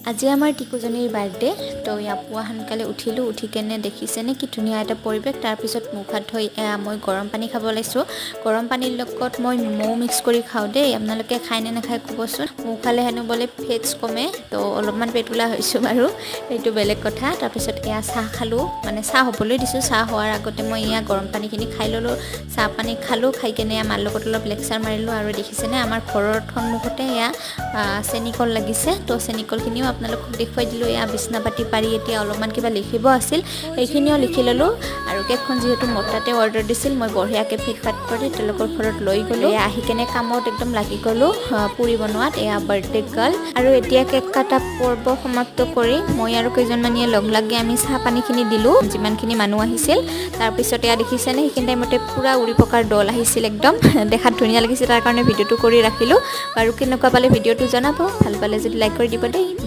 আজি আমাৰ টিকুজনীৰ বাৰ্থডে। তো ইয়াত পুৱা সোনকালে উঠিলোঁ। উঠি কেনে দেখিছেনে কি ধুনীয়া এটা পৰিৱেশ। তাৰপিছত মুখ হাত ধুই এয়া মই গৰম পানী খাব লৈছোঁ। গৰম পানীৰ লগত মই মৌ মিক্স কৰি খাওঁ দেই। আপোনালোকে খায় নে নাখায় ক'বচোন। মৌ খালে হেনো বোলে ফেটছ কমে। তো অলপমান পেটুলা হৈছোঁ বাৰু, সেইটো বেলেগ কথা। তাৰপিছত এয়া চাহ খালোঁ, মানে চাহ হ'বলৈ দিছোঁ। চাহ হোৱাৰ আগতে মই এয়া গৰম পানীখিনি খাই ল'লোঁ। চাহ পানী খালোঁ, খাই কেনে এয়া মাৰ লগত অলপ লেকচাৰ মাৰিলোঁ। আৰু দেখিছেনে, আমাৰ ঘৰৰ সন্মুখতে এয়া চেনিকল লাগিছে। তো চেনিকলখিনিও আপোনালোকক দেখুৱাই দিলোঁ। এয়া বিচনা পাতি পাৰি এতিয়া অলপমান কিবা লিখিব আছিল, সেইখিনিও লিখি ল'লোঁ। আৰু কেকখন যিহেতু মোৰ তাতে অৰ্ডাৰ দিছিল, মই বঢ়িয়াকৈ ফিটফাট কৰি তেওঁলোকৰ ঘৰত লৈ গ'লোঁ। এয়া আহি কেনে কামত একদম লাগি গ'লোঁ পুৰি বনোৱাত। এয়া বাৰ্থডে গাৰ্ল। আৰু এতিয়া কেক কটা পৰ্ব সমাপ্ত কৰি মই আৰু কেইজনমানীয়ে লগ লাগি আমি চাহ পানীখিনি দিলোঁ, যিমানখিনি মানুহ আহিছিল। তাৰপিছত এয়া দেখিছেনে, সেইখিনি টাইমতে পূৰা উৰি পকাৰ দল আহিছিল। একদম দেখাত ধুনীয়া লাগিছে, তাৰ কাৰণে ভিডিঅ'টো কৰি ৰাখিলোঁ। বাৰু, কেনেকুৱা পালে ভিডিঅ'টো জনাব। ভাল পালে যদি লাইক কৰি দিব দেই। বাই।